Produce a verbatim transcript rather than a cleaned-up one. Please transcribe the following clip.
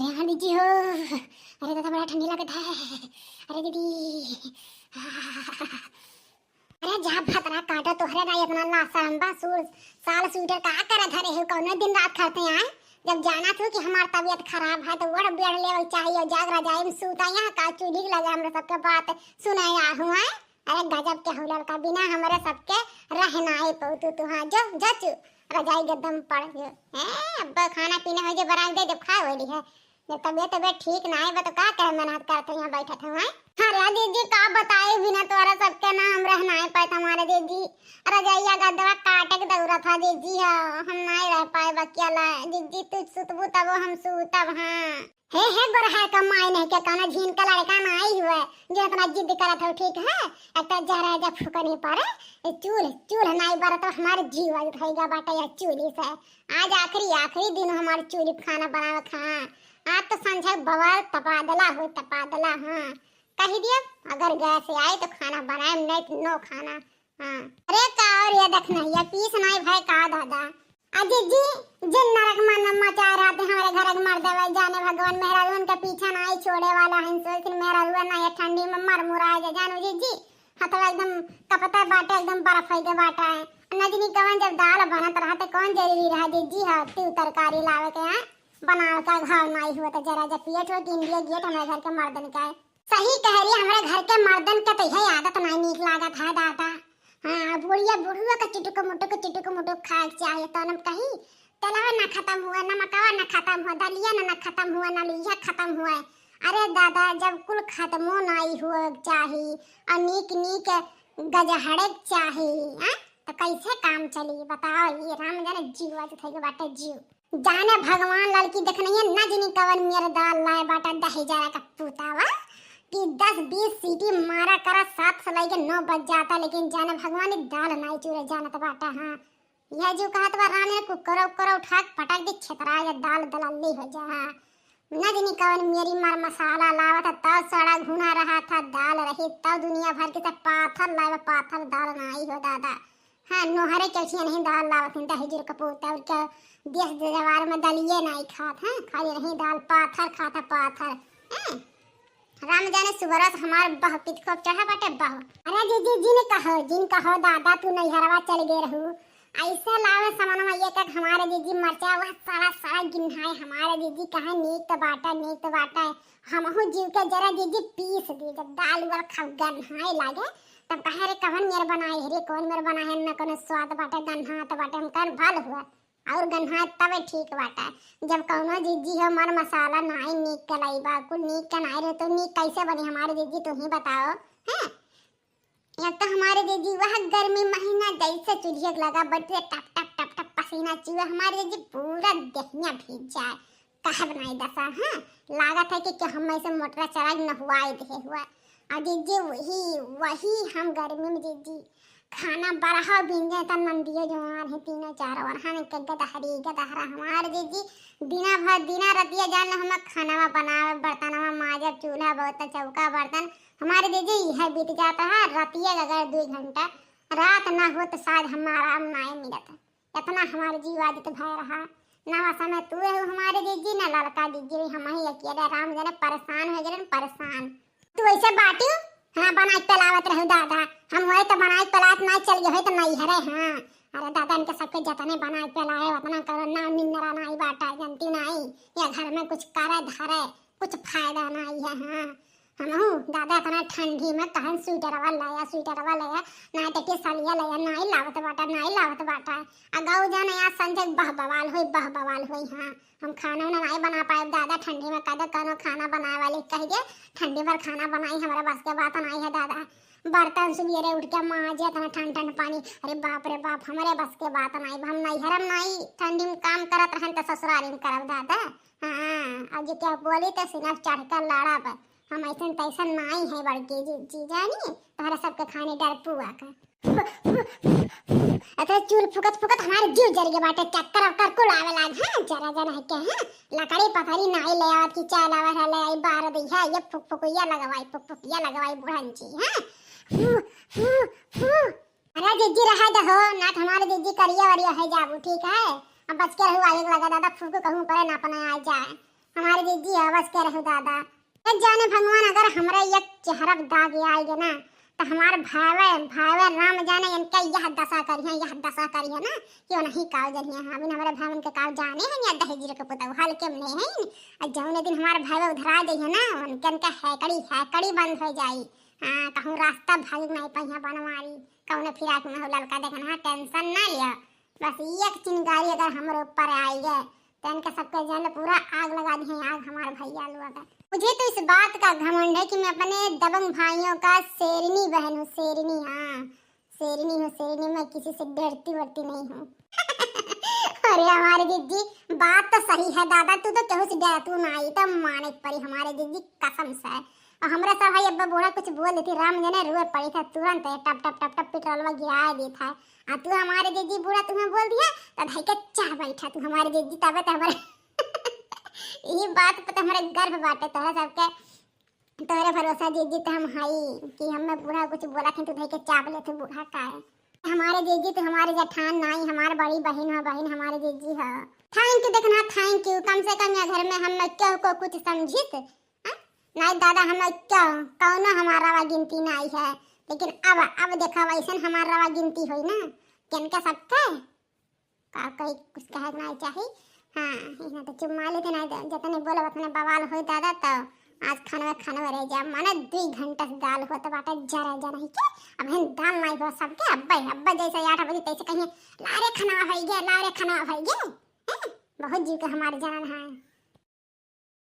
अरे हाँ दीदी हो, अरे दादा बड़ा ठंडी लगत है। अरे दीदी, अरे जा भतरा काटो, तोहरे ना इतना लाज शरम बा, सूट साल स्वेटर का करे धरे हो, कौनो दिन रात खरते आए। जब जाना थू कि हमार तबीयत खराब है तो ओढ़ बेड़ लेवल चाहिए, जाग रजाई में सूता, यहाँ का चूल्ही लगे हमरा सबके बात सुनाए आ हुआ। अरे गजब के हो लड़का, बिना हमरे सबके रह नाई पउतू तू। हाँ जो, जो चू, रजाई गद्दा में पड़ जो। हैं, अब खाना पीना हो जे, बनाई दे, जब खाए वाली है। जब तबीयत, तबीयत ठीक नाई बा तो का करे मेहनत करते यहाँ बैठत हो, हैं? अरे दीदी का बताई, बिना तोरा सबके ना हम रह नाई पाए हमारे दीदी। रजाइया गद्दवा काटे के दौरा था दीदी, हाँ, हम नाई रह पाए अकेला। दीदी तू सुतबू तबो हम सूतब, हाँ। हे, हे, गोरहर का माई नहीं के, कौनो झीन का लड़का नाई हुए, जो इतना जिद करत हो, ठीक है? एक तो जरा जा फुकनी पड़े, ये चूल्ह, चूल्ह नाई बरत, हमारे जीव आयु होइगा बाटे या चूल्ही से। आज आखिरी, आखिरी दिन हमारे चूल्ही पे खाना बनावे खा। आज तो संझा बवाल तबादला हो, तबादला, हाँ। कही दिया, अगर गैस आए तो खाना बनाए, नहीं तो नो खाना। हाँ। अरे का और ये देख नहीं, ये पीस नहीं भाई का दादा। अजी जी, जिन नरक मन मचा रहते हमारे घर के मर्दवा, जाने भगवान मेहरारू उनके पीछा नहीं छोड़े वाला है, सोच मेहरारू ना ये ठंडी में मर मुराए जा, जानो जी जी। हथवा एकदम कपता बाटे, एकदम बर्फ होई के बाटा है। न जनी कवन जब दाल बनत रहते कौन जरूरी रहा जी जी, हाँ, तू तरकारी लावे के, हाँ? बनावे का घाव नहीं हुआ तो जरा जब पेट हो कि इंडिया गेट हमारे घर के मर्दन का है। सही कह रही, हमारे घर के मर्दन के तो यही आदत नहीं नीक लागत है दादा। हाँ, बुढ़िया बुढ़िया के चिटुक मुटुक, चिटुक मुटुक खाए के चाहिए। तो हम कही, तेलवा ना खत्म हुआ, नमकवा ना खत्म हुआ, दलिया ना, ना खत्म हुआ, ना लोहिया खत्म हुआ। अरे दादा, जब कुल खत्मो नहीं हुआ चाही और नीक नीक गजहड़े के चाही, हाँ? तो कैसे काम चली बताओ? ये राम जाने जीव आज थे के बाटे जीव। जाने भगवान ललकी देखनैया ना जनी कवन मेर दाल लाए बाटा दही जरा का पूतावा कि दस बीस सीटी मारा करा, सात से लेके नौ बज जाता, लेकिन जाने भगवान ये दाल नाई चूरे जानत बाटा। हाँ, यह जो कहत बा राम ने कुकरो उकरो उठा के पटक दे छेतरा या दाल दलाली हो जा। हाँ, ना जनी कवन मेरी मर मसाला लावत है, तब सड़ा घुना रहा था दाल रही, तब दुनिया भर के सब पाथर लाए, पाथर दाल नाई हो दादा। हाँ, नोहरे चौथिया नहीं दाल लावत हैं, दही जुर कपूत और क्या, देश जवार में दलिए नहीं खात हैं, खाली नहीं दाल पाथर खाता पाथर। हैं? राम जाने सुबरस हमार बह पित खूब चढ़ा बाटे बह। अरे जी, जी, जिन कहो, जिन कहो दादा तू नैहरवा चल गए रहू। ऐसे लावे समनवा ये तक हमारे जी, जी मरचा वह सड़ा, सड़ा गिन्हाए हमारे जी, जी कहे नीक तो बाटा, नीक तो बाटा। हमहू जीव के जरा जी, जी पीस दी, जब दाल उबल खाओ गन्हाए लागे, तब कहे, "अरे, कवन मेर बनाए है रे, कौन मेर बनाए है, न कोनो स्वाद बाटे, गन्हात बाटे।" हम कहन, "भल हुआ, और गन्हात तबे ठीक बाटे।" जब कौनो जीजी हो मर मसाला नाई नीक के लाई बा, कुल नीक के नाई रहे, तो नीक कैसे बनी हमारे जीजी, तू ही बताओ, हैं? या तो हमारे जीजी वह गर्मी महीना जैसे चूल्हे लगा बैठे, टप, टप, टप, टप पसीना चुए, हमारे जीजी पूरा देहिया भीग जाए। कहब नाई दसा, हाँ? लागत है कि, कि हम ऐसे मोटरा चला के नहुआए दे हुआ। और जीजी वही, वही हम गर्मी में जीजी खाना बरहा बिन जाए, तब नंदियो जवान है, तीनों चारों ओर हन के गदहरी, गदहरा हमार जीजी दिना भर, दिना रतिया जान हम खाना बनावे, बर्तनवा माजब, चूल्हा बहुत चौका बर्तन, हमारे जीजी यह बीत जाता है। रतिया अगर दो घंटा रात ना हो तो शायद हम आराम नाई मिलत। इतना हमारे जीव आदित भय रहा। ना वह समय तू रहो हमारे जीजी, ना लड़का जीजी रही, हम ही अकेले राम जाने परेशान हो गए, परेशान। तू ऐसे बाटी, हाँ, बनाई पिलावत रहू दादा। हम होए तो बनाई पिलात ना चल गए होए तो नहीं हरे, हाँ। अरे दादा, इनके सबके जतने बनाई पिलाए, उतना करो ना, निन्नरा नाई बाटा, जानती नाई। ये घर में कुछ करे धरे, कुछ फायदा नाई है, हाँ। हमहू दादा इतना ठंडी में कहन स्वेटरवा लाया, स्वेटरवा लाया, ना तो टिसलिया लाया, नाई लावत बाटा, नाई लावत बाटा। आ गऊ जाने आज संजय बह बवाल होई, बह बवाल होई, हाँ। हम खाना उना नाई बना पाए दादा, ठंडी में कदे कौनो खाना बनाए वाली कह दे, ठंडी भर खाना बनाई, हमारे बस के बात नाई है दादा। बर्तन सुबेरे उठ के माजे, इतना ठंड ठंड पानी, अरे बाप रे बाप, हमारे बस के बात नाई, हम नैहरम नाई, ठंडी में काम करत रहन तो ससुरारी में करब दादा। हाँ, अब जे क्या बोली तो सीना चढ़ कर लड़ब। हम ऐसन तैसन नाई है बड़की जी, जी जानी, तोहरा सबके खाने डर पुआ का। अच्छा, चूल फुकत फुकत हमारे जीव जर गए बाटे, चक्कर वक्कर कुल आवे लाग। हाँ, जरा जरा है के, हाँ, लकड़ी पथरी नाई ले आवत कि चाय लावे है, ले आई बार दी है, ये फुक फुकिया लगवाई, फुक फुकिया लगवाई बुढ़न जी, हाँ। फू, फू, फू। अरे जीजी रहे दे हो, ना तो हमारे जीजी करिया वरिया है जाबू, ठीक है? अब बच के रहू, आगे लगा दादा फूकू कहूँ परे ना अपने आ जाए। हमारे जीजी आवाज कह रहे दादा, ये जाने भगवान, अगर हमरा एक चेहरा पे दाग आइगे ना, तो हमारे भावे, भावे राम जाने इनका यह दशा करिहैं, यह दशा करिहैं ना, कि वो नहीं काल जरिहैं। हाँ, अभी हमारे भावे उनके काल जाने हैं या दहेज के पुतौ, हल्के में नहीं है। और जौने दिन हमारे भावे उधरा जाइए ना, उनके, उनका हैकड़ी, हैकड़ी बंद हो जाई। हाँ, कहूँ रास्ता भाग नहीं पाइहैं बनवारी, कौनो फिराक में हो ललका देखना, हाँ, tension ना लिया। बस एक चिंगारी अगर हमरे ऊपर आइगे, तो इनके सबके जल पूरा आग लगा दिहैं, आग हमारे भैया लोग का। मुझे तो इस बात का घमंड है कि मैं अपने दबंग भाइयों का शेरनी बहन हूँ, शेरनी, हाँ, शेरनी हूँ, शेरनी, मैं किसी से डरती वरती नहीं हूँ। अरे हमारे जीजी, बात तो सही है दादा, तू तो केहू से डरतू ना, ई तो माने के पड़ी हमारे जीजी, कसम से। और हमरा सब है, अब्बा बूढ़ा कुछ बोल देती, राम जने रोए पड़ी था तुरंत, टप टप टप टप पेट्रोलवा गिराए देत है। आ तू हमारे जीजी बूढ़ा तुम्हें बोल दिया, तो धई के चाह बैठा तू हमारे जीजी, तबे तो हमारे यही बात पे तो हमारे गर्व बाटे तोहरा सबके, तोहरे भरोसा जीजी तो हम हई कि हमें बूढ़ा कुछ बोला थे, तू धई के चाप ले तू बूढ़ा का है। हमारे जीजी तो हमारे जठान नाई, हमारे बड़ी बहन हो, बहन हमारे जीजी हो। Thank you, देखना, thank you, कम से कम या घर में हम क्यों को कुछ समझित, हाँ? नहीं दादा, हम क्यों, कौनो हमारा रवा गिनती नाई है, लेकिन अब, अब देखा वैसन हमारा रवा गिनती होई ना, किनके सबके का कही, कुछ कहे के नाई चाही। हाँ, इतना तो चुप मार लेते, नाई तो जतने बोलब उतने बवाल होई दादा। तो आज खानवे, खानवे रह जा, माने दुई घंटा से दाल होत बाटे, जरा जरा ही के, अब हम दाल नाई हो सबके, अब्बे, अब्बे जैसे आठ बजे तैसे कहिए, "ला रे खाना भई गे, ला रे खाना भई गे।" हैं? बहुत जीव के हमारे जलन है।